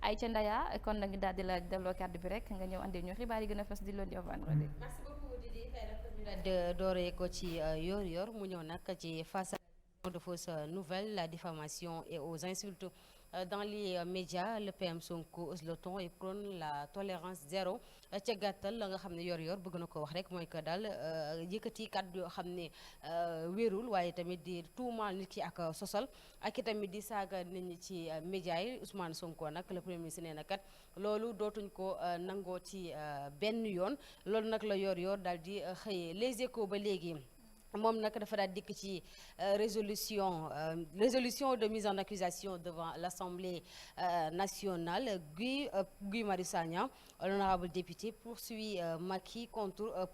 ay ca Ndaya kon nag ñu daal di la delloo kàddu bi rek nga ñëw andi ñu xibaar yi gën a fës di lundi au vendredi. merci beaucoup Didi tey nag ñu daal di dooree ko ci yor mu ñëw nag ci face à de fausses nouvelles, la diffamation et aux insultes dans les médias. Le PM Sonko hausse le ton et prône la tolérance zéro. Ca gàttal la nga xam ne yor bëgg na ko wax rek mooy que daal yëkkati kàddu yoo xam ne wérul waaye tamit di tuumaal nit ki ak sosal ak i tamit di saaga nit ñi ci médias yi. Ousmane Sonko nag le premier ministre nee na kat loolu dootuñ ko nangoo ci benn yoon loolu nag la yor daal di xëyee Les Échos ba léegi. moom nag dafa daal dikk ci résolution de mise en accusation devant l'Assemblée nationale. Guy Marius Sagna, l'honorable député, poursuit Macky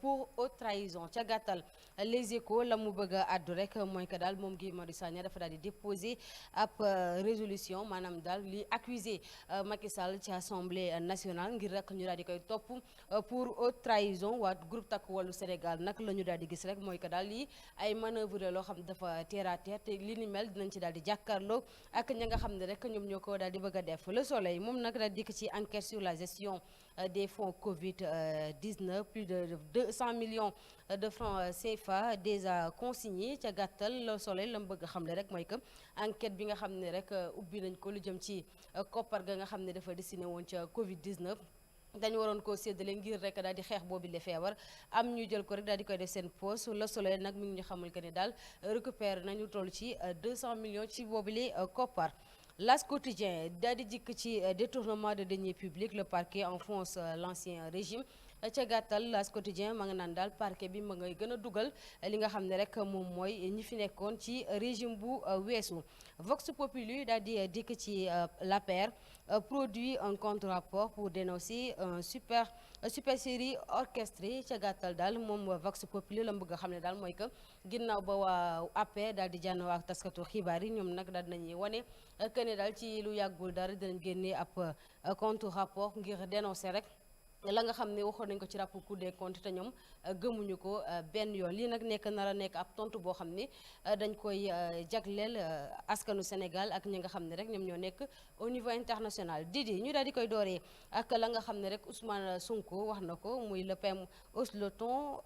pour haute trahison. Ca gàttal Les Échos la mu bëgg a àddu rek mooy que daal moom Guy Marius Sagna dafa daal di déposer ab résolution maanaam daal li accuser Macky Sall ci Assemblée nationale ngir rek ñu daal di koy topp pour haute trahison. waa groupe Takku Wallu Sénégal nag la ñu daal di gis rek mooy que daal lii ay manœuvre loo xam ne dafa terre à terre te li ni mel dinañ ci daal di jàkkaarloo ak ña nga xam ne rek ñoom ñoo ko daal di bëgg a def. Le Soleil moom nag daal dikk ci enquête sur la gestion des fonds Covid 19 plus de 200 millions de francs CFA déjà consignés. Ca gàttal Le Soleil la mu bëgg a xamle rek mooy que enquête bi nga xam ne rek ubbi nañ ko lu jëm ci koppar ga nga xam ne dafa destiné woon ca Covid 19. dañu waroon koo séddale ngir rek daal di xeex boobu le feebar am ñu jël ko rek daal di koy def seen poste. Le Soleil nag mi ngi ñu xamul que ne daal récupéré nañu toll ci 200 millions ci boobu le koppar. L'As Quotidien daal di jikk ci détournement de deniers publics. Le parquet enfonce l'ancien régime. Ca gàttal L'As Quotidien ma nga naan daal parquet bi ma ngay gën a dugal li nga xam ne rek moom mooy ñi fi nekkoon ci régime bu weesu. Vox Populi daal di dikk ci l'APR produit un contre-rapport pour dénoncer un super série orchestrée. Ca gàttal daal moom Vox Populi la bëgg a xam ne daal mooy que ginnaaw ba waa APR daal di jànnoo ak taskatu xibaar yi ñoom nag daal dinañuy wane que ne daal ci lu yàggul dara dinañ génnee ab contre-rapport ngir dénoncer rek la nga xam ne waxoon nañ ko ci rapport Cour des comptes te ñoom gëmuñu ko benn yoon. lii nag nar a nekk ab tontu boo xam ne dañ koy jagleel askanu Sénégal ak ñi nga xam ne rek ñoom ñoo nekk au niveau international. Didi ñu daal di koy dooree ak la nga xam ne rek Ousmane Sonko wax na ko muy le PM hausse le ton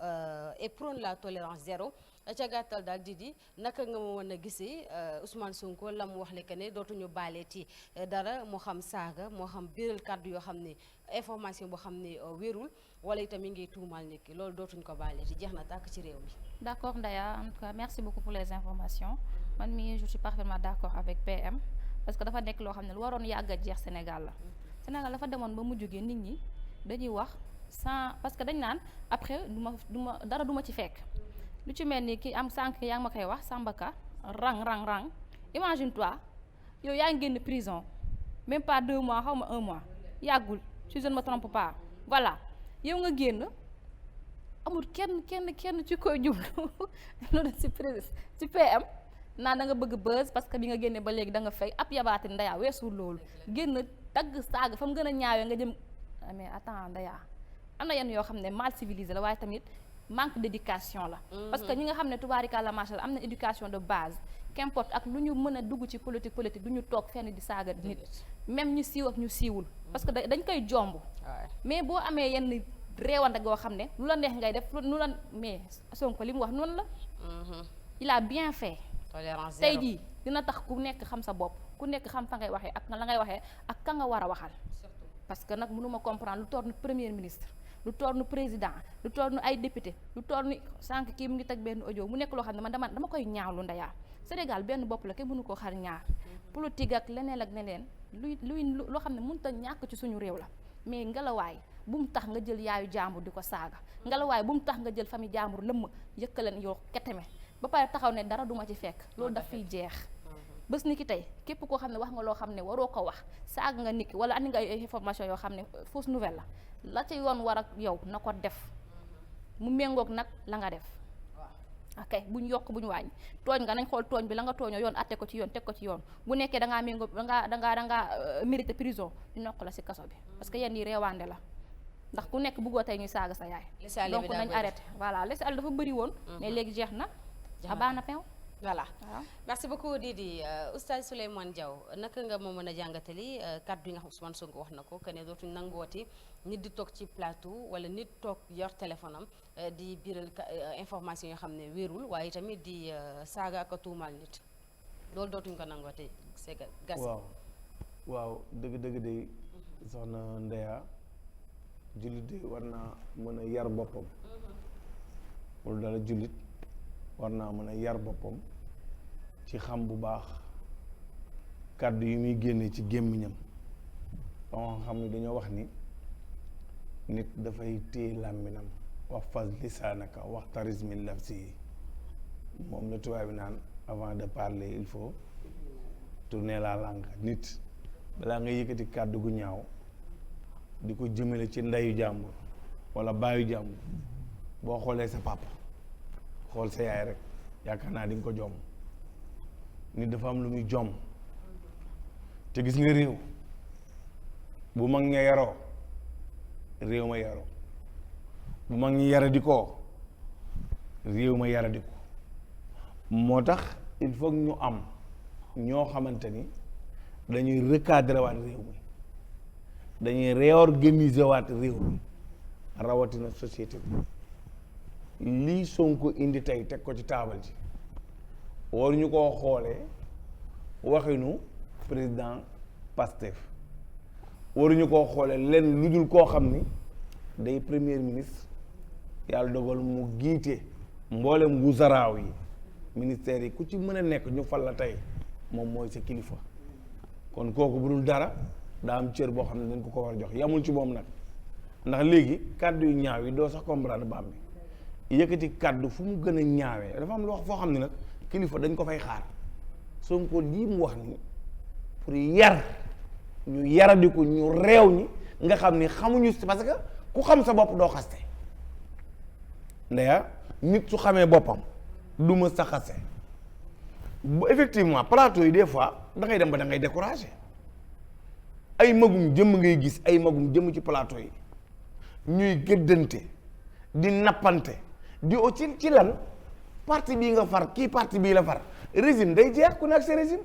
et prône la tolérance zéro. Ca gàttal daal Didi naka nga ma mën a gisee Ousmane Sonko la mu wax le que ne dootuñu baaleeti dara moo xam saaga moo xam biral kàddu yoo xam ne information boo xam ne wérul wala itam mi ngi tuumaal nit ki loolu dootuñu ko baaleeti jeex na tàkk ci réew mi. D'accord Ndaya, en tout cas merci beaucoup pour les informations. man mii je suis parfaitement d'accord avec PM parce que dafa nekk loo xam ne lu waroon yàgg a jeex Sénégal la. Sénégal dafa demoon ba mujj gi nit ñi dañuy wax sans parce que dañ naan après du ma dara du ma ci fekk. lu ci mel ni ki am sànq yaa ngi ma koy wax Sambaka rang imagine toi yow yaa ngi génn prison même pas 2 mois xaw ma 1 mois yàggul si je ne me trompe pas voilà yow nga génn amul kenn ci koy jublu loolu ci PM naan da nga bëgg buzz parce que bi nga génne ba léegi da nga fay ab yabaati Ndaya weesu loolu génn dagg saaga fa mu gën a ñaawee nga jëm mais attends Ndaya am na yenn yoo xam ne mal civilisé la waaye tamit manque d'éducation la. parce que ñi nga xam ne tubaarikàlla macha Allah am na éducation de base qu'importe ak lu ñu mën a dugg ci politique du ñu toog fenn di saaga nit même ñu siiw ak ñu siiwul parce que dañ koy jomb mais boo amee yenn réewante goo xam ne lu la neex ngay def lu la mais Sonko li mu wax noonu la il a bien fait tey jii dina tax ku nekk xam sa bopp ku nekk xam fa ngay waxee ak la ngay waxee ak ka nga war a waxal parce que nag mënuma comprendre lu toll ni premier ministre lu toll ni président lu toll ni ay député lu toll ni sànq kii mu ngi teg benn audio mu nekk loo xam ne man dama koy ñaawlu Ndaya Sénégal benn bopp la kenn mënu koo xar ñaar politique ak leneen luy loo xam ne mënut a ñàkk ci suñu réew la mais ngelawaay bu mu tax nga jël yaayu jàmbur di ko saaga ngelawaay bu mu tax nga jël famille jàmbur lëmm yëkkaleen yow keteme ba pare taxaw ne dara duma ci fekk loolu daf fiy jeex bés ni ki tey képp koo xam ne wax nga loo xam ne waroo ko wax saaga nga nit ki wala andi nga ay information yoo xam ne fausse nouvelle la ca yoon war ak yow na ko def mu méngoog nag la nga def ok bu ñu yokk bu ñu wàññi tooñ nga nañ xool tooñ bi la nga tooñoo yoon atte ko ci yoon teg ko ci yoon bu nekkee dangaa méngoo dangaa mérité prison ñu nokk la ci kaso bi parce que yenn yi reewaande la ndax ku nekk bëggoo tey ñuy saaga sa yaay donc nañ arrêté voilà laisser aller dafa bëri woon mais léegi jeex na a baana peew voilà waaw. merci beaucoup Didi Oustaz Souleymane Diaw naka nga moo mën a jàngatali kàddu yi nga xam Ousmane Sonko wax na ko que ne dootuñ nangooti nit di toog ci plateau wala nit toog yor téléphone am di biiral information yoo xam ne wéerul waaye tamit di saaga ak tuumaal nit loolu dootuñ ko nangooti c'est gas. waaw dëgg-dëgg de soxna Ndeya jullit de war naa mën a yar boppam wala dala jullit war naa mën a yar boppam ci xam bu baax kàddu yi muy génne ci gémmiñam ba nga xam ne dañoo wax ni nit dafay téye làmminam wax fas lisaanaka wax taris min lafsi yi moom la tubaab bi naan avant de parler il faut tourner la langue. Nit balaa nga yëkkati kàddu gu ñaaw di ko jëmale ci ndeyu jàmbur wala baayu jàmbur boo xoolee sa papa xool sa yaay rek yaakaar naa di nga ko jomm. Nit dafa am lu muy jomm te gis nga réew bu mag ña yaroo réew ma yaroo, bu mag ñi yaradi ko réew ma yaradi ko. moo tax il faut ñu am ñoo xamante ni dañuy recadrer waat réew mi, dañuy réorganiser waat réew mi, rawatina société bi. lii Sonko indi tey teg ko ci taabal ji waruñu koo xoolee waxinu président Pastef, waruñu koo xoolee lenn lu dul koo xam ni day premier ministre yàlla dogal mu giite mboolem wuzaraaw yi ministères yi ku ci mën a nekk ñu fal la tey moom mooy sa kilifa. kon kooku bu dul dara daa am cër boo xam ne dañ ko war a jox, yamul ci moom nag ndax léegi kàddu yu ñaaw yi doo sax comprendre baam bi yëkkati kàddu fu mu gën a ñaawee dafa am lu wax foo xam ne nag kilifa dañ ko fay xaar. Sonko lii mu wax ni pour yar ñu yaradiku ñu réew ñi nga xam ni xamuñu, parce que ku xam sa bopp doo xaste. Ndeya nit su xamee boppam du ma sa xaste. bu effectivement plateau yi des fois da ngay dem ba da ngay découragé, ay magum jëmm ngay gis, ay magum jëmm ci plateau yi ñuy gëddante di nappante di ci lan parti bii nga far kii parti bii la far. régime day jeex ku nekk sa régime,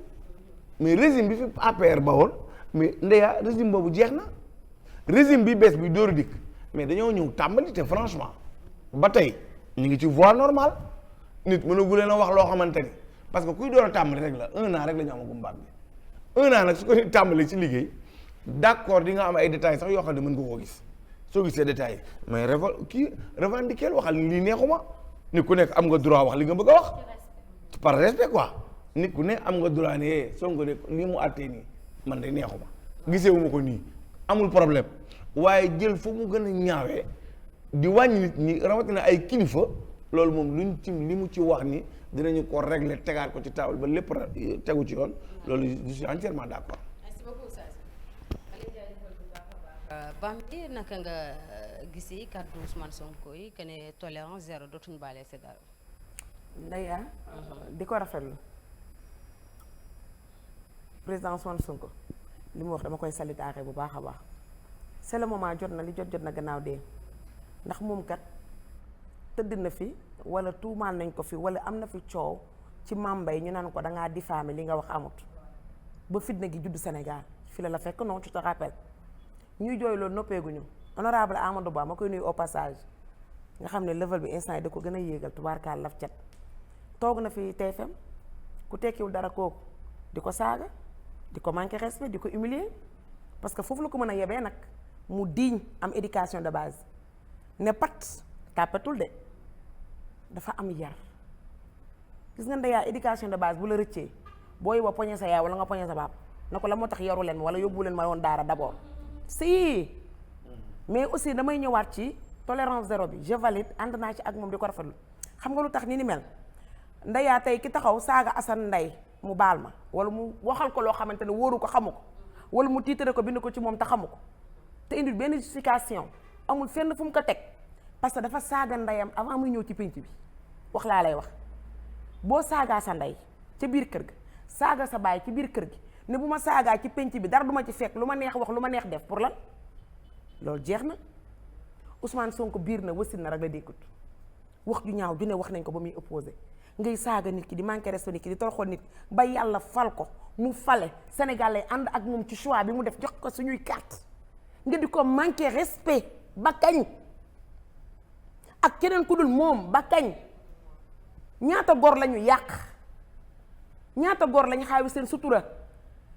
mais régime bi fi APR ba woon mais Ndeya régime boobu jeex na. régime bi bees bi dóoru dikk mais dañoo ñëw tàmbali te franchement ba tey ñu ngi ci voie normale. nit mënagu leen a wax loo xamante ni parce que kuy door a tàmbali rek la 1 an rek la ñu amagum baat bi 1 an nag su ko nit tàmbali ci liggéey d'accord di nga am ay détails sax yoo xam ne mën nga koo gis. soo gisee détails mais revendiquer waxal lii neexuma. nit ku nekk am nga droit wax li nga bëgg a wax par respect quoi. nit ku ne am nga droit ne Sonko de lii mu àttee nii man de neexuma gisewuma ko nii amul problème, waaye jël fa mu gën a ñaawee di wàññi nit ñi rawatina ay kilifa loolu moom luñ ci li mu ci wax ni dinañu ko régler tegaat ko ci table ba lépp tegu ci yoon loolu je suis entièrement d'accord. merci beaucoup Oustaz. Bambi naka nga gisee kàddu Ousmane Sonko yi que ne tolérance zéro dootuñu baale si dara. Ndeya di ko rafetlu président Ousmane Sonko li mu wax dama koy salutaare bu baax a baax. c'est le moment jot na li jot na gannaaw dee ndax moom kat tëdd na fi wala tuumaal nañ ko fi wala am na fi coow ci mambay ñu naan ko dangaa diffamé li nga wax amut ba fitna gi judd Sénégal fi la fekk non tu te rappelles ñuy jooy loolu noppeeguñu. honorable Amadou Ba ma koy nuyu au passage nga xam ne level bi instant yi da ko gën a yéegal tubaarkaal laf cet toog na fi TFM ku tekkiwul dara kooku di ko saaga di ko manquer respect di ko humilier parce que foofu la ko mën a yebee nag mu diiñ am éducation de base ne pat tàppatul de dafa am yar. gis nga Ndeya éducation de base bu la rëccee booy wa poñe sa yaay wala nga poñe sa baab na ko la moo tax yaru leen wala yóbbu leen ma woon daara d'abord si mais aussi damay ñëwaat ci tolérance zéro bi je valide ànd naa ci ak moom di ko rafetlu xam nga lu tax ni mel Ndeya tey ki taxaw saaga Assane Ndeye mu baal ma wala mu waxal ko loo xamante ne wóoru ko xamu ko wala mu tiitare ko bind ko ci moom te xamu ko te indil benn justification amul fenn fu mu ko teg parce que dafa saaga ndeyam avant muy ñëw ci pénc bi wax laa lay wax boo saagaa sa ndey ca biir kër ga saaga sa baay ci biir kër gi ne bu ma saagaa ci pénc bi dara du ma ci fekk lu ma neex wax lu ma neex def pour lan loolu jeex na. Ousmane Sonko biir na wasin na rek la dékkut wax ju ñaaw ju ne wax nañ ko ba muy opposé ngay saaga nit ki di manqué respect nit ki di toroxal nit ba yàlla fal ko mu fale Sénégal lay ànd ak moom ci choix bi mu def jox ko suñuy carte nga di ko manqué respect ba kañ ak keneen ku dul moom ba kañ ñaata góor lañu yàq ñaata góor lañu xaawi seen sutura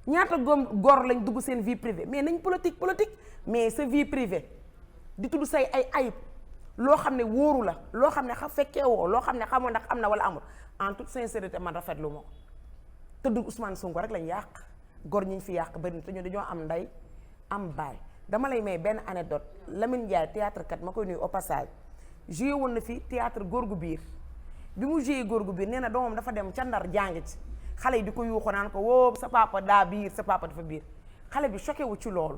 ñaata góor lañ dugg seen vie privée mais nañ politique mais sa vie privée di tudd say ay ayib loo xam ne wóoru la loo xam ne fekkee woo loo xam ne xamoo ndax am na wala amul en toute sincérité man rafetlu ma ko tëdd Ousmane Sonko rek lañ yàq góor ñi ñu fi yàq bari na te ñoo dañoo am ndey am baay dama lay may benn anecdote Lamine Ndiaye théâtre kat ma koy nuyu au passage joué woon na fi théâtre góor gu biir bi mu joué góor gu biir nee na doomam dafa dem ca Ndar jàng ci xale yi di ko yuuxu naan ko woo sa papa daa biir sa papa dafa biir xale bi choqué wu ci loolu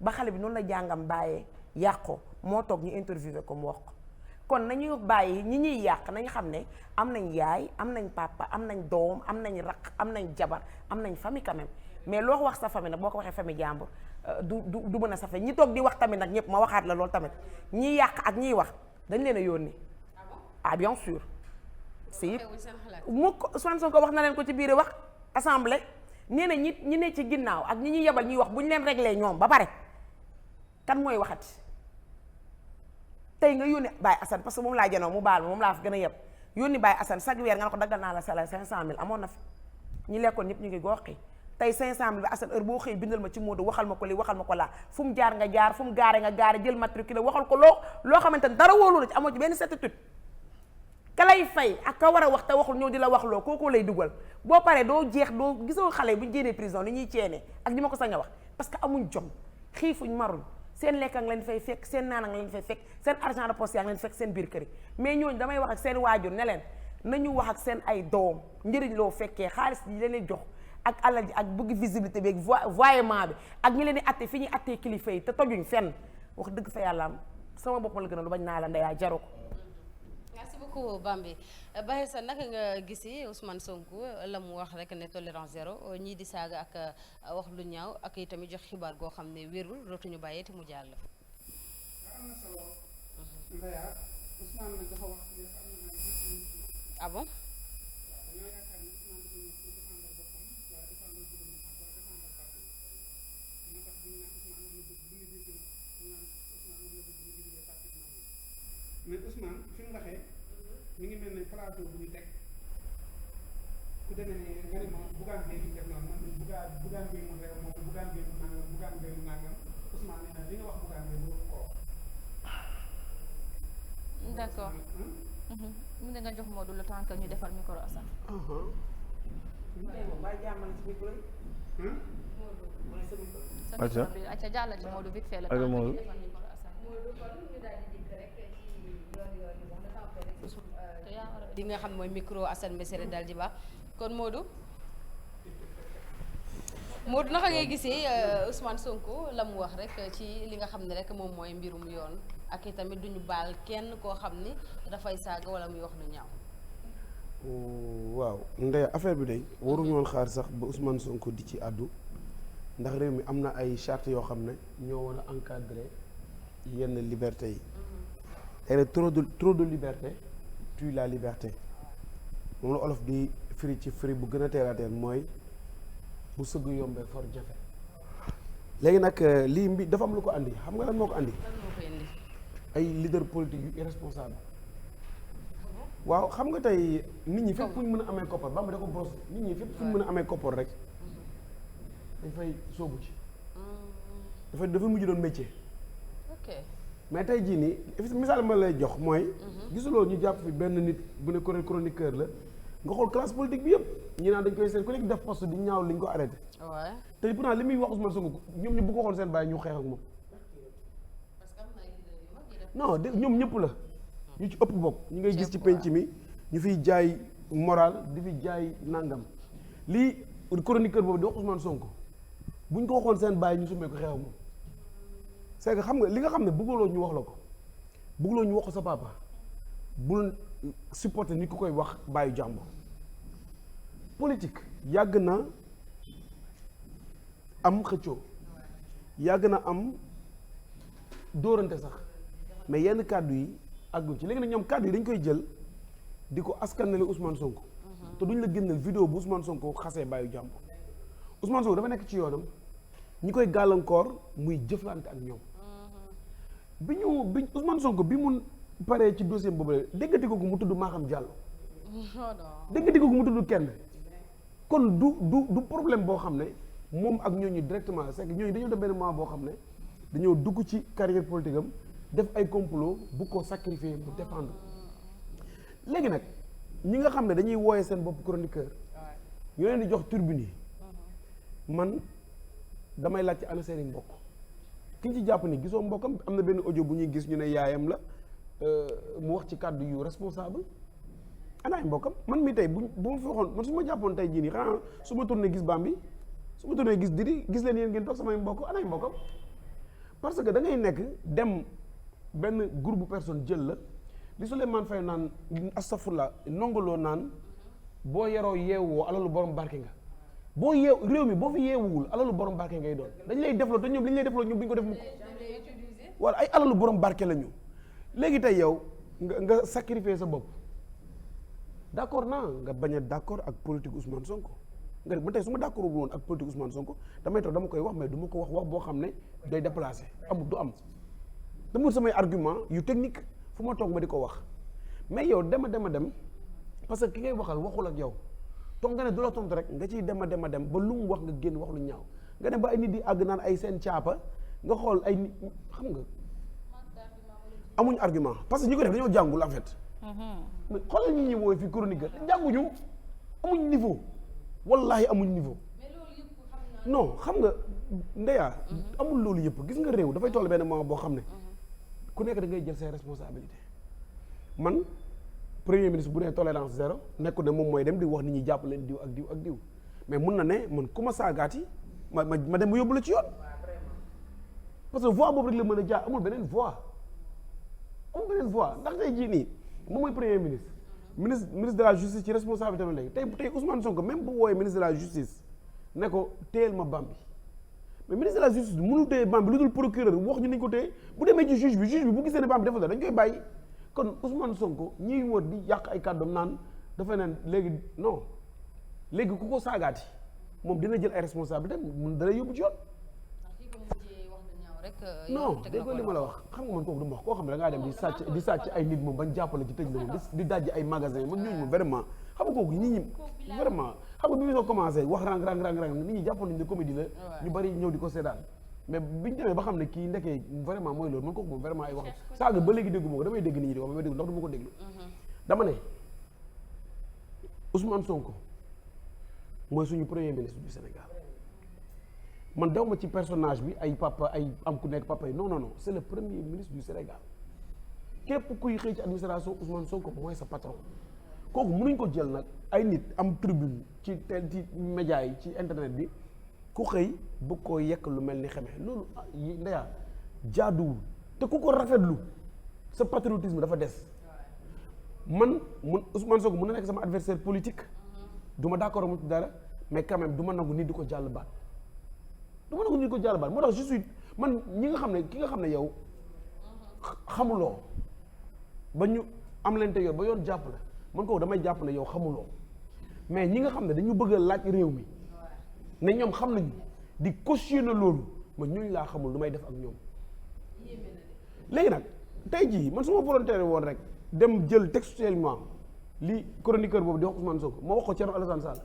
ba xale bi noonu la jàngam bàyyee yàqoo moo toog ñu interviewé ko mu wax ko kon nañu bàyyi ñi ñuy yàq nañ xam ne am nañ yaay am nañ papa am nañ doom am nañ raq am nañ jabar am nañ famille quand même mais loo wax sa famille nag boo ko waxee famille jàmbur du mën a safe ñi toog di wax tamit nag ñëpp ma waxaat la loolu tamit ñiy yàq ak ñiy wax dañ leen a yónni ah bien sûr si mu ko Ousmane Sonko wax na leen ko ci biir wax assemblée nee na ñi ne ci ginnaaw ak ñi ñuy yebal ñuy wax bu ñu leen réglé ñoom ba pare kan mooy waxati tey nga yónni Baye Assane parce que moom laa janoo mu baal ma moom laa fa gën a yeb yónni Baye Assane chaque weer nga ne ko daggal naa la salaire 500000 amoon na fi ñi lekkoon ñëpp ñu ngi goxi tey 500000 bi Assane heure boo xëy bindal ma ci Modou waxal ma ko lii waxal ma ko laa fu mu jaar nga jaar fu mu gaare nga gaare jël matricule waxal ko loo xamante ne dara wóolu la ci amoo ci benn certitude ka lay fay ak ka war a wax te waxul ñëw di la wax loo kooku lay dugal boo paree doo jeex doo gisoo xale bu ñu génnee prison ni ñuy ceene ak ñi ma ko sañ a wax parce que amuñ jom xiifuñ maruñ seen lekk a ngi leen fay fekk seen naan a ngi leen fay fekk seen argent de poche yaa ngi leen fekk seen biir kër yi mais ñooñu damay wax ak seen waajur ne leen nañu wax ak seen ay doom njëriñ loo fekkee xaalis yi leen jox ak alal ji ak bëgg visibilité bi ak voiement bi ak ñi leen di atte fi ñuy attee kilifa yi te tojuñ fenn wax dëgg fa yàlla am sama bopp ma la gën a lu bañ naa la ndeyaa jaru ko. merci beaucoup Bambi Baye sa naka nga gisee Ousmane Sonko la mu wax rek ne tolérance zéro ñii di saaga ak wax lu ñaaw ak itamit jox xibaar goo xam ne wérul dootuñu bàyyee te mu jàll. am na solo. Ndeya Ousmane nag dafa wax. ah bon. dañoo yaakaar ni Ousmane dafa ñëw pour défendre boppam wala défendre gouvernement wala défendre parti moo tax bu ñu naan Ousmane wax na dëgg bu ñu dégg na ñu naan Ousmane wax na dëgg bu ñu jógee parti bi mais Ousmane fi mu waxee mi ngi mel ne plateau bu ñu teg ku demee ne nga ne moom Bougane Gueye ñu def noonu man Bougane Gueye mu réew moom Bougane Gueye mu nangam Bougane Gueye mu nangam Ousmane nee na li nga wax Bougane Gueye bu ko d'accord mu ne nga jox Modou le temps que ñu defal micro Assane. acca acca jàll ci Modou vite fait le acca temps que Modou. ñu defal micro Assane. te yaa war a li nga xam mooy micro Assane Mesere daal di baax kon Modou naka ngay gisee Ousmane Sonko la mu wax rek ci li nga xam ne rek moom mooy mbirum yoon ak itamit duñu baal kenn koo xam ni dafay saaga wala muy wax lu ñaaw. waaw ndey affaire bi day waruñu woon xaar sax ba Ousmane Sonko di ci àddu ndax réew mi am na ay charte yoo xam ne ñoo war a encadrer yenn liberté yi. et trop de liberté tue la liberté moom la olof di firi ci firi bu gën a terre à terre mooy bu sëgg yombee for jafe. léegi nag lii dafa am lu ko andi xam nga lan moo ko andi. lan moo koy indi. ay leader politique yu irresponsable. waaw xam nga tey nit ñi fépp fu ñu mën a amee koppar ba mu da ko brosse nit ñi fépp fu ñu mën a amee koppar rek dañ fay sóobu ci. dafa mujj doon métier. ok mais tey jii nii misaal ma lay jox mooy. gisuloo ñu jàpp fi benn nit bu ne chroniqueur la nga xool classe politique bi yëpp ñu naan dañ koy seen ku nekk def poste di ñaaw li ñu ko arrêté. waaw te pourtant li muy wax Ousmane Sonko ñoom ñu bu ko xool seen bàyyi ñu xeex ak moom. non de ñoom ñëpp la. ñu ci ëpp bokk ñu ngay gis ci penc mi ñu fiy jaay moral di fi jaay nangam lii chroniqueur boobu di wax Ousmane Sonko buñ ko waxoon seen bàyyi ñu sumee ko xeex ak moom. c'est que xam nga li nga xam ne bëggaloo ñu wax la ko bëggaloo ñu wax ko sa papa bul supporter ni ku koy wax bàyyi jàmbur. politique yàgg na am xëccoo yàgg na am dóorante sax mais yenn kàddu yi àgguñ ci léegi nag ñoom kàddu yi dañ koy jël di ko askanale Ousmane Sonko te duñ la génneel vidéo bu Ousmane Sonko xasee bàyyi jàmbur Ousmane Sonko dafa nekk ci yoonam ñi koy gàllankoor muy jëflante ak ñoom bi Ousmane Sonko bi mun paree ci dossier boobu la déggati ko mu tudd Maham Diallo déggati ko mu tudd kenn kon du problème boo xam ne moom ak ñooñu directement c'est que ñooñu dañoo def benn moment boo xam ne dañoo dugg ci carrière politique am def ay complot bu ko sacrifier mu défendre léegi nag ñi nga xam ne dañuy wooye seen bopp chroniqueur ñu leen di jox turbine yi man damay laaj ci ana seeni mbokk ki ñu ci jàpp ni gisoo mbokkam am na benn audio bu ñuy gis ñu ne yaayam la mu wax ci kàddu yu responsable anaay mbokkam man mii tey bu ma fi waxoon man su ma jàppoon tey jii nii xanaa su ma tourné gis Bambi su ma tourné gis Didi gis leen yéen ngeen toog samay mbokk anaay mbokkam parce que da ngay nekk dem benn groupe personne jël la li Souleymane Faye naan astafurla nongoloo naan boo yaroo yeewoo alalu borom barke nga boo yeew réew mi boo fi yeewuwul alalu borom barke ngay doon dañ lay defloo te ñoom li ñu lay defloo ñoom bu ñu ko def mu ko wala ay alalu borom barke la ñu léegi tey yow nga sacrifier sa bopp d'accord naa nga bañ a d'accord ak politique Ousmane Sonko nga ne man tey su ma d'accord woon ak politique Ousmane Sonko damay toog dama koy wax mais du ma ko wax boo xam ne day déplacé amul du am dama wut samay argument yu technique fu ma toog ma di ko wax mais yow dem parce que ki ngay waxal waxul ak yow toog nga ne du la tontu rek nga ciy dem ba lu mu wax nga génn wax lu ñaaw nga dem ba ay nit di àgg naan ay seen caapa nga xool ay nit xam nga amuñ argument parce que ñi ko def dañoo jàngul en fait. mais xoolal ñi ñuy woowee fi chroniqueur jànguñu amuñ niveau wallahi amuñ niveau. non xam nga ndeyaa amul loolu yëpp gis nga réew dafay toll benn moment boo xam ne ku nekk da ngay jël ses responsabilités man premier ministre bu nee tolérance zéro nekkul ne moom mooy dem di wax nit ñi jàpp leen diw ak diw ak diw mais mun na ne man ku ma saagaati ma dem ma yóbbu la ci yoon parce que voix boobu rek la mën a jaar amul beneen voix ndax tey jii nii moom mooy premier ministre de la justice ci responsabilité la léegi tey Ousmane Sonko même bu wooyee ministre de la justice ne ko téyel ma Bambi mais ministre de la justice mënul téye Bambi lu dul procureur wax ñu nañ ko téye bu demee ci juge bi bu gisee ne Bambi defal dañ koy bàyyi kon Ousmane Sonko ñiy wër di yàq ay kàddoom naan dafa neen léegi non léegi ku ko saagaati moom dina jël ay responsabilité mun dana yóbbu ci yoon non déggoo li ma la wax xam nga man kooku du ma wax koo xam ne da ngaa dem di sàcc ay nit moom bañ jàppale ci tëj la moom di dajji ay magasin man ñooñu moom vraiment xam nga kooku nit ñi vraiment xam nga bi ñu soo commencé wax rang nit ñi jàppoon nañu ne comédie la ñu bari ñëw di ko seetaan mais biñu demee ba xam ne kii ndekee vraiment mooy loolu man kooku moom vraiment ay wax saaga ba léegi déggu ma ko damay dégg nit ñi di wax ba dégg ndax du ma ko déglu dama ne Ousmane Sonko mooy suñu premier ministre du Sénégal man daw ma ci personnage bi ay papa ay am ku nekk papa yi non c'est le premier ministre du Sénégal képp kuy xëy ci administration Ousmane Sonko mooy sa patron kooku mënuñ ko jël nag ay nit am tribune ci média yi ci internet bi ku xëy bëgg koo yekk lu mel ni xamee loolu ndeyaa jaaduwul te ku ko rafetlu sa patriotisme dafa des mun Ousmane Sonko mën na nekk sama adversaire politique du ma d'accord mu ci dara mais quand même du ma nangu nit di ko jàll baat moo tax je suis man ñi nga xam ne ki nga xam ne yow xamuloo ba ñu am lente yoon ba yoon jàpp la man kooku damay jàpp ne yow xamuloo mais ñi nga xam ne dañu bëgg a laaj réew mi ne ñoom xam nañu di cautionner loolu ma ñooñu laa xamul lu may def ak ñoom léegi nag tey jii man su ma volontaire woon rek dem jël textuellement li chroniqueur boobu di wax Ousmane Sonko ma wax ko Thierno Alassane Sall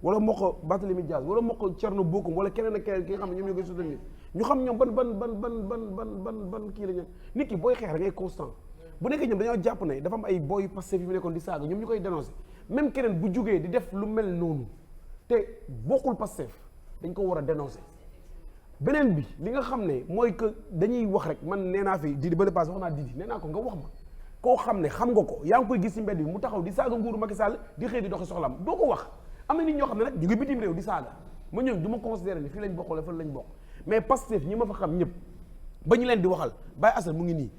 wala moo ko Barthélémy Dias wala moo ko Thierno Bocoum wala keneen ak keneen ki nga xam ne ñoom ñoo koy soutenir ñu xam ñoom ban kii la ñu nit ki booy xeex da ngay constant bu nekkee ñoom dañoo jàpp ne dafa am ay booy Pastef yi fi nekkoon di saaga ñoom ñu koy dénoncer même keneen bu jugee di def lu mel noonu te bokkul Pastef dañ ko war a dénoncer beneen bi li nga xam ne mooy que dañuy wax rek man nee naa fi Didi ba le passé wax naa Didi nee naa ko nga wax ma koo xam ne xam nga ko yaa ngi koy gis ci mbedd bi mu taxaw di saaga nguuru Macky Sall di xëy di doxi soxlam doo ko wax am na nit ñoo xam ne nag ñu ngi bitim réew di saaga ma ñëw du ma considérer ni fii lañ bokk wala fan lañ bokk mais Pastef ñi ma fa xam ñëpp ba ñu leen di waxal Baye Assane mu ngi nii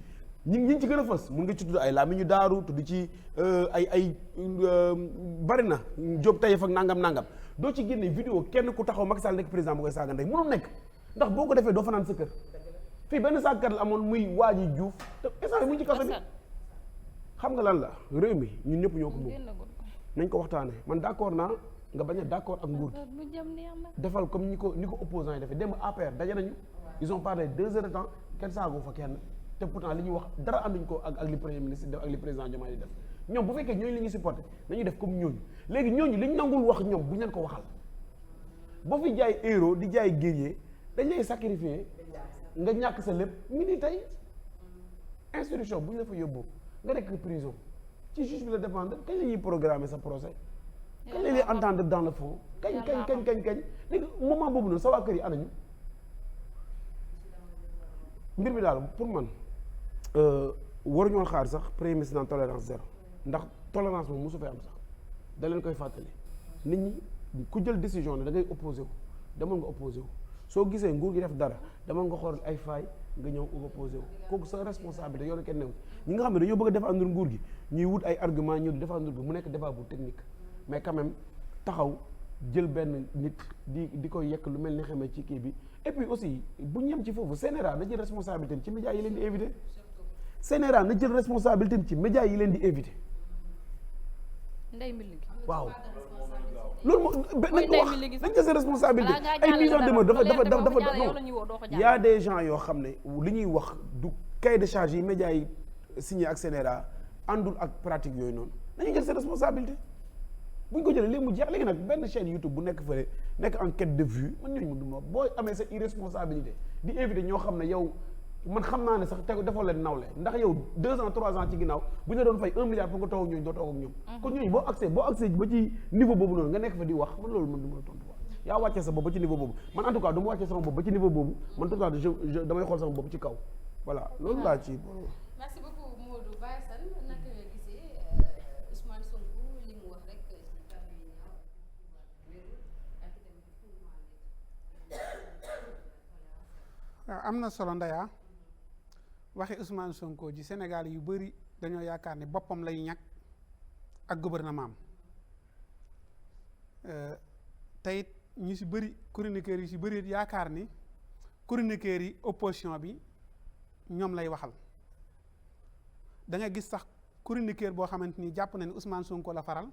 ñi ci gën a fës mun nga ci tudd ay Lamine Daaru tudd ci ay bari na Diop Taïf ak nangam doo ci génne vidéo kenn ku taxaw Macky Sall nekk président bu koy saaga ndey mënul nekk ndax boo ko defee doo fanaan sa kër fii benn saagkat la amoon muy Waaji Diouf te instant mu ngi ci kaso bi xam nga lan la réew mi ñun ñëpp ñoo ko moom génnagul nañ ko waxtaanee man d'accord naa nga bañ a d'accord ak nguur gi lu jëm neex na. defal comme ni ko opposants yi defee démb APR daje nañu ils ont parlé 2 heures de temps kenn saagu fa kenn te pourtant li ñuy wax dara ànduñ ko ak li premier ministre def ak li président Diomaye di def ñoom bu fekkee ñooñu li ñuy supporté nañu def comme ñooñu léegi ñooñu li ñu nangul wax ñoom bu ñu leen ko waxal boo fi jaay héros di jaay guerrier dañ lay sacrifier nga ñàkk sa lépp mi ni tey instruction bu ñu la fa yóbbu nga nekk prison ci juge bi la dépendre kañ la ñuy programmer sa procès kañ la ñuy entendre dans le fond kañ léegi moment boobu noonu sa waa kër yi anañu mbir bi daal pour man waruñoo xaar sax premier ministre naan tolérance zéro ndax tolérance moom mosu fay am sax da leen koy fàttali nit ñi ku jël décision ne da ngay opposé wu demal nga opposé wu soo gisee nguur gi def dara demal nga xool ay faay nga ñëw opposé wu kooku sa responsabilité yow kenn new ñi nga xam ne dañoo bëgg a défendre nguur gi ñuy wut ay argument ñëw di défendre nguur gi mu nekk débat bu technique mais quand même taxaw jël benn nit di koy yekk lu mel ni xamee ci kii bi et puis aussi bu ñu yem ci foofu CNRA na jël responsabilité ci médias yi leen di invité CNRA na jël responsabilité ci médias yi leen di invité ndey mi liggéey. waaw loolu moo nañ ko wax nañ jël sa responsabilité ay mise en demeure dafa non y a des gens yoo xam ne li ñuy wax du cahier de charge yi médias yi signé ak CNRA àndul ak pratique yooyu noonu nañu jël sa responsabilité bu ñu ko jëlee léegi mu jeex léegi nag benn chaîne YouTube bu nekk fële nekk en quête de vue man ñooñu mu duma boo amee sa irresponsabilité di invité ñoo xam ne yow man xam naa ne sax te defoo leen nawle ndax yow 2 ans 3 ans ci ginnaaw bu ñu la doon fay 1 milliard pour nga toog ak ñooñu doo toog ak ñoom kon ñooñu boo accès ba ci niveau boobu noonu nga nekk fa di wax man loolu man du ma la tontu quoi yaa wàccee sa bopp ba ci niveau boobu man en tout cas du ma wàccee sama bopp ba ci niveau boobu man tout le temps damay xool sama bopp ci kaw voilà loolu laa ci merci beaucoup Modou Baye Assane naka nga gisee Ousmane Sonko li mu wax rek ci kàddu yi ñaaw ak waaw am na solo Ndeya waxi Ousmane Sonko ji Sénégal yu bëri dañoo yaakaar ni boppam lay ñàkk ak gouvernement am teyit ñu si bëri chroniqueurs yi si bëri yaakaar ni chroniqueurs yi opposition bi ñoom lay waxal da nga gis sax chroniqueur boo xamante ni jàpp na ni Ousmane Sonko la faral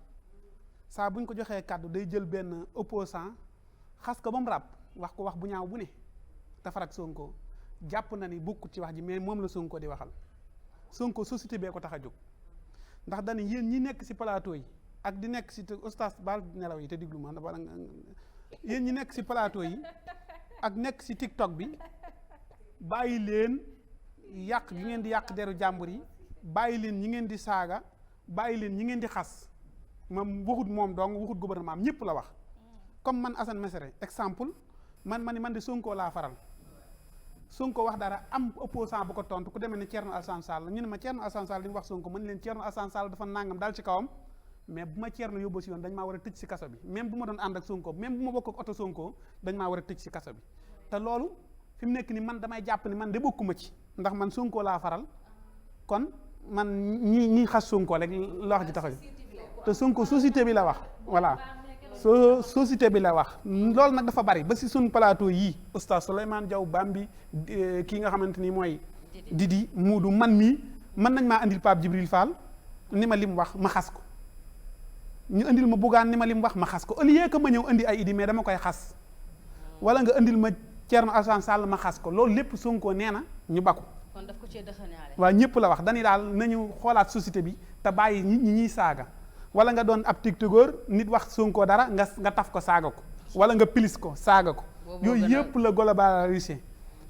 saa buñ ko joxee kàddu day jël benn opposant xas ko ba mu ràbb wax ko wax bu ñaaw bu ne te farak Sonko jàpp na ni bokkut ci wax ji mais moom la Sonko di waxal Sonko société bee ko tax a jóg ndax dañu yéen ñi nekk si plateau yi ak di nekk si oustaz baal nelaw yi te diglu ma wala yéen ñi nekk si plateau yi ak nekk si TikTok bi bàyyi leen yàq gi ngeen di yàq deru jàmbur yi bàyyi leen ñi ngeen di saaga bàyyi leen ñi ngeen di xas moom waxut moom dong waxut gouvernement am ñëpp la wax comme man Assane Mesere exemple man de Sonko laa faral Sonko wax dara am opposant bu ko tontu ku demee ne Thierno Alassane Sall ñu ne ma Thierno Alassane Sall li mu wax Sonko man leen Thierno Alassane Sall dafa nangam daal ci kawam mais bu ma Thierno yóbboo si yoon dañ maa war a tëj si kaso bi même bu ma doon ànd ak Sonko même bu ma bokk ak oto Sonko dañ maa war a tëj si kaso bi te loolu fi mu nekk ni man damay jàpp ni man de bokkuma ci ndax man Sonko laa faral kon man ñi xas Sonko rek la wax ji tax te Sonko société bi la wax voilà société bi la wax loolu nag dafa bari ba si suñ plateau yii oustaz Souleymane Diaw Bambi kii nga xamante ni mooy Didi Muudu man mii mën nañ maa andil Pape Djibril Fall ni ma lim wax ma xas ko ñu andil ma Bougane ni ma lim wax ma xas ko au lieu que ma ñëw andi ay idi mais dama koy xas wala nga andil ma Thierno Alassane Sall ma xas ko loolu lépp Sonko nee na ñu bakku kon daf ko cee dëxanaale waaw ñëpp la wax dañuy daal nañu xoolaat société bi te bàyyi nit ñi ñuy saaga wala nga doon ab tiktokeur nit wax Sonko dara nga taf ko saaga ko wala nga pilis ko saaga ko yooyu yëpp la globalisé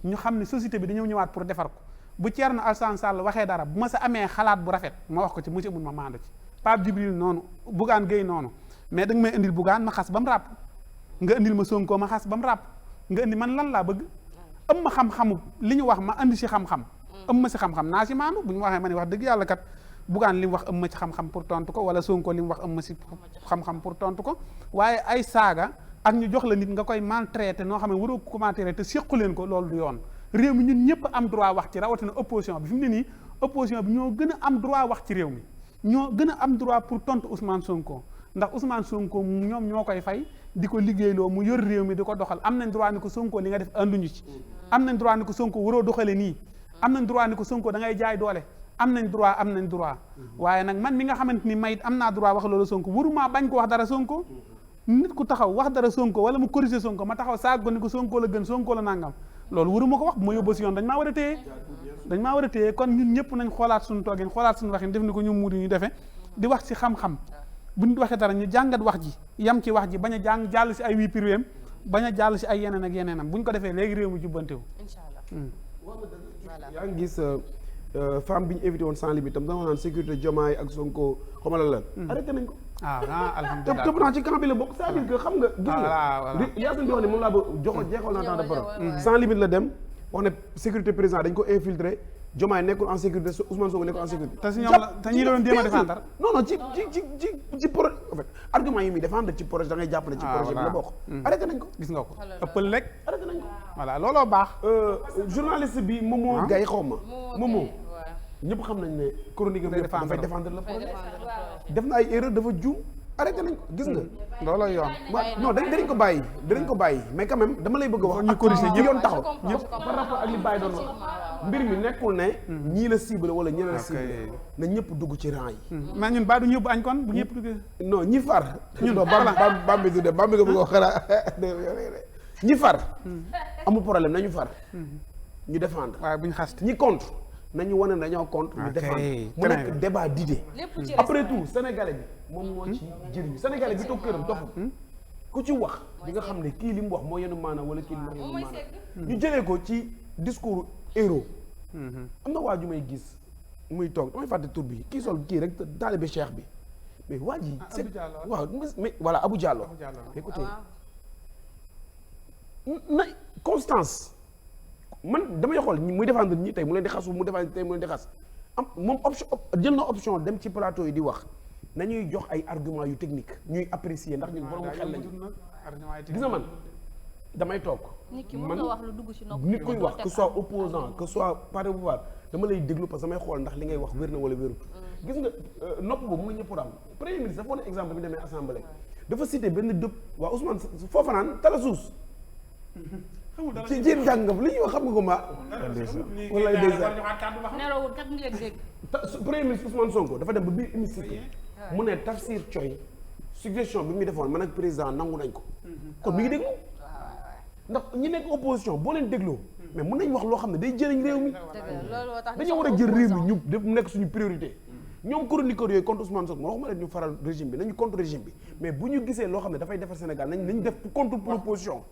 ñu xam ne société bi dañoo ñëwaat pour defar ko bu Thierno Alassane Sall waxee dara bu ma sa amee xalaat bu rafet ma wax ko ci monsieur mun ma maandu ci Pape Djibril noonu Bougane Gueye noonu mais da nga may indil Bougane ma xas ba mu ràpp nga indil ma Sonko ma xas ba mu ràpp nga indi man lan laa bëgg am ma xam-xamu li ñu wax ma andi si xam-xam am ma si xam-xam naa si maandu bu ñu waxee ma ne wax dëgg yàlla kat Bougane li mu wax am ma ci xam-xam pour tontu ko wala Sonko li mu wax am ma si xam-xam pour tontu ko waaye ay saaga ak ñu jox la nit nga koy maltraité noo xam ne waroo ko commentaire te séqu leen ko loolu du yoon réew mi ñun ñëpp am droit wax ci rawatina opposition bi fi mu ne nii opposition bi ñoo gën a am droit wax ci réew mi ñoo gën a am droit pour tontu Ousmane Sonko ndax Ousmane Sonko ñoom ñoo koy fay di ko liggéeyloo mu yor réew mi di ko doxal am nañ droit ni ko Sonko li nga def anduñu ci am nañ droit ni ko Sonko waroo doxale nii am nañ droit ni ko Sonko da ngay jaay doole am nañ droit waaye nag man mi nga xamante ni may am naa droit wax loolu Sonko waruma bañ ko wax dara Sonko nit ku taxaw wax dara Sonko wala mu corriger Sonko ma taxaw saag ko ni ko Sonko la gën Sonko la nangam loolu waruma ko wax bu ma yóbbu si yoon dañ maa war a téye kon ñun ñëpp nañ xoolaat suñu toogin xoolaat suñu waxin def ni ko ñu muudi ñu defee di wax ci xam-xam bu ñu waxee dara ñu jàngat wax ji yam ci wax ji bañ a jàll si ay wii privéem bañ a jàll si ay yeneen ak yeneenam bu ñu ko defee léegi réew mi jubbantewu incha allah. yaa ngi gis femme bi ñu invité woon sans limite tam dama naan sécurité Diomaye ak Sonko xamal la arrêté nañ ko. alhamdulilah te pourtant ci camp bi la bokk c'est-à-dire que xam nga. gis nga yaa ngi wax ne moom laa ba jeexal naa temps de parole. sans limite la dem wax ne sécurité président dañ ko infiltré Diomaye nekkul en sécurité Ousmane Sonko nekkul en sécurité. te si ñoom la te ñi doon jéem a défendre. non ci projet en fait argument yi muy défendre ci projet da ngay jàpp ne ci projet bi la bokk. arrêté nañ ko. gis nga ko ëppal rek. arrêté nañ ko. voilà looloo baax. journaliste bi Momo Gaye xaw ma. Momo ñëpp xam nañ ne chronique am dafay défendre le projet. def na ay erreur dafa juum arrêté nañ ko gis nga. looloo yoon. non danañ ko bàyyi mais quand même dama lay bëgg a wax. ñu corriger ñëpp yoon taxaw ñëpp par rapport ak li Baye doon wax. mbir mi nekkul ne. ñii la cible wala ñeneen la cible. na ñëpp dugg ci rang yi. mais ñun Baye du ñëpp añ kon bu ñëpp duggee. non ñi far. ñun bam bi du dem bam bi nga bëgg a wax xanaa ñi far. amul problème nañu far. ñu défendre. waaye bu ñu xas ñi contre. nañu wane ne dañoo contre ñu défendre mu nekk débat d'idée après tout sénégalais bi moom moo ci jëriñu sénégalais bi toog këram doxul ku ci wax di nga xam ne kii li mu wax moo yenu maanaam wala kii li mu wax yenu maanaam ñu jëlee ko ci discours héros am na waa ju may gis muy toog damay fàtte tur bi kii sol kii rek taalibe cheikh bi mais waa ji waaw mais voilà Abou Diallo écoutez na constance man damay xool muy défendre ñi tey mu leen di xas mu défendre tey mu leen di xas am moom option jël na option dem ci plateau yi di wax nañuy jox ay arguments yu technique ñuy apprécier ndax ñun borom xel lañu gis nga man damay toog man nit kuy wax que soit opposant que soit parti au pouvoir dama lay déglu parce que damay xool ndax li ngay wax wér na wala wérut gis nga nopp boobu mu nga ñëpp am premier ministre dafa wane exemple bi demee assemblée dafa cité benn dëpp waa Ousmane foofa naan tala suus ci jéem jàngam li ñuy wax xam nga ko ma. wala ay dèjà nelawul kat mu dégg. premier ministre Ousmane Sonko dafa dem ba biir hémicycle mu ne Tafsir Thioye suggestion bi muy defoon man ak président nangu nañ ko. kon mi ngi déglu. ndax ñi nekk opposition boo leen dégloo. mais mun nañ wax loo xam ne day jëriñ réew mi. dañoo war a jël réew mi ñu def mu nekk suñu priorité. ñoom chroniqueurs yooyu contre Ousmane Sonko waxuma leen ñu faral régime bi nañu contre régime bi mais bu ñu gisee loo xam ne dafay defar Sénégal nañ def contre proposition.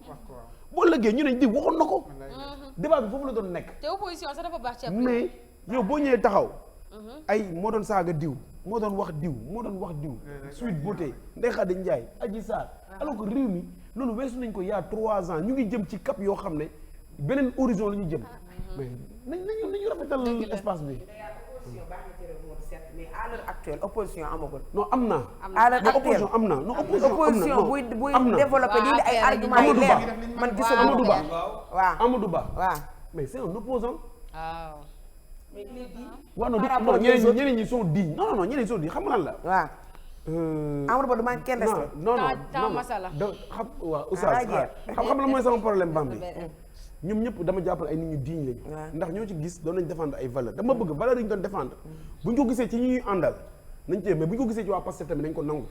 boo lëggee ñu ne di waxoon na ko. débat bi foofu la doon nekk. te opposition sax dafa baax ci mais yow boo ñëwee taxaw. ay moo doon saaga diw moo doon wax diw Sweet Beauté Ndeye Khady Ndiaye Adji Sarr alors que réew mi loolu weesu nañ ko il y a 3 ans ñu ngi jëm ci cap yoo xam ne beneen horizon la ñu jëm. mais nañu rafetal espace bi. mais à l'heure actuelle opposition amagul. non am na. à l'heure actuelle opposition am na non opposition buy développé lii ay arguments yu leer man gisuma Amadou Ba waaw Amadou Ba waaw mais c'est un opposant. waaw. mais léegi. waaw non ñeneen ñi sont dignes non ñeneen ñi sont dignes xam nga lan la. waaw. Amadou Ba du man kenn respect. non masala da xam waaw oustaz xam la mooy sama problème bam bi ñoom ñëpp dama jàppale ay nit ñu digne lañu. ndax ñoo ci gis doon nañ défendre ay valeurs dama bëgg valeurs yi ñu doon défendre bu ñu ko gisee ci ñi ñuy àndal nañ ci mais bu ñu ko gisee ci waa Pastef tamit nañ ko nangu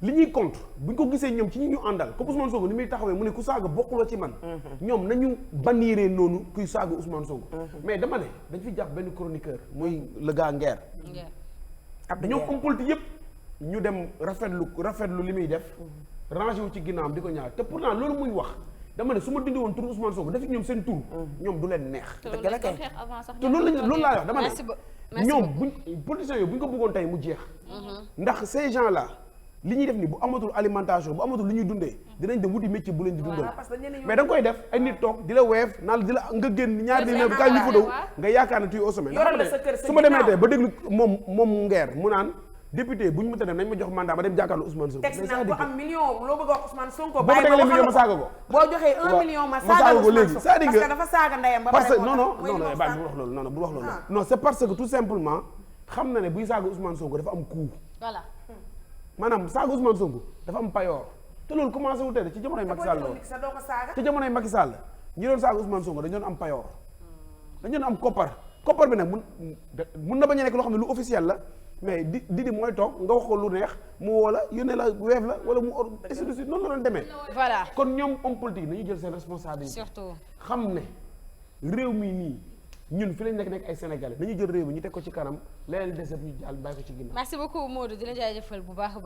li ñuy contre bu ñu ko gisee ñoom ci ñi ñu àndal comme Ousmane Sonko ni muy taxawee mu ne ku saaga bokkuloo ci man ñoom nañu banniree noonu kuy saaga Ousmane Sonko mais dama ne dañ fi jàpp benn chroniqueur muy le gars Nguer ñoom homme politique yëpp ñu dem rafetlu li muy def rangé wu ci ginnaawam di ko ñaar te pourtant loolu muy wax dama ne su ma dindi woon tur Ousmane Sonko def ñoom seen tur ñoom du leen neex te loolu laa wax dama ne ñoom buñ politiciens yooyu bu ñu ko bëggoon tey mu jeex ndax ces gens là li ñuy def ni bu amatul alimentation bu amatul lu ñuy dundee dinañ dem wuti métier bu leen di dundal mais da nga koy def ay nit toog di la weef naan di la nga génn ñaari dina bi kaay ñu ko daw nga yaakaar ne tuy au sommet su ma demee tey ba déglu moom Nguer mu naan député bu ñu mënta dem nañ ma jox mandat ma dem jàkkaarloo Ousmane Sonko. teg na ko am million loo bëgg a wax Ousmane Sonko. boo ko tegalee million ma saaga ko. boo joxee 1 million ma saaga ko léegi c'est-à-dire que parce que dafa saaga ndeyam ba pare. non bu wax loolu bu wax loolu. non c'est parce que tout simplement xam na ne buy saaga Ousmane Sonko dafa am coût. voilà. maanaam saaga Ousmane Sonko dafa am payoor te loolu commencé wu tey ci jamonoy Macky Sall loolu. ci jamonoy Macky Sall ñi doon saaga Ousmane Sonko dañu doon am payoor dañu doon am koppar koppar bi nag mun na bañ a nekk loo xam ne lu officiel la mais di mooy toog nga wax ko lu neex mu woo la yónnee la weef la wala mu ainsi de suite noonu la doon demee. voilà kon ñoom homme politique nañu jël seen responsabilité. surtout xam ne réew mi nii ñun fi lañ nekk ay sénégalais nañu jël réew mi ñu teg ko ci kanam leneen des ñu jàll bàyyi ko ci ginnaaw. merci beaucoup Modou di la jaajëfal bu baax a baax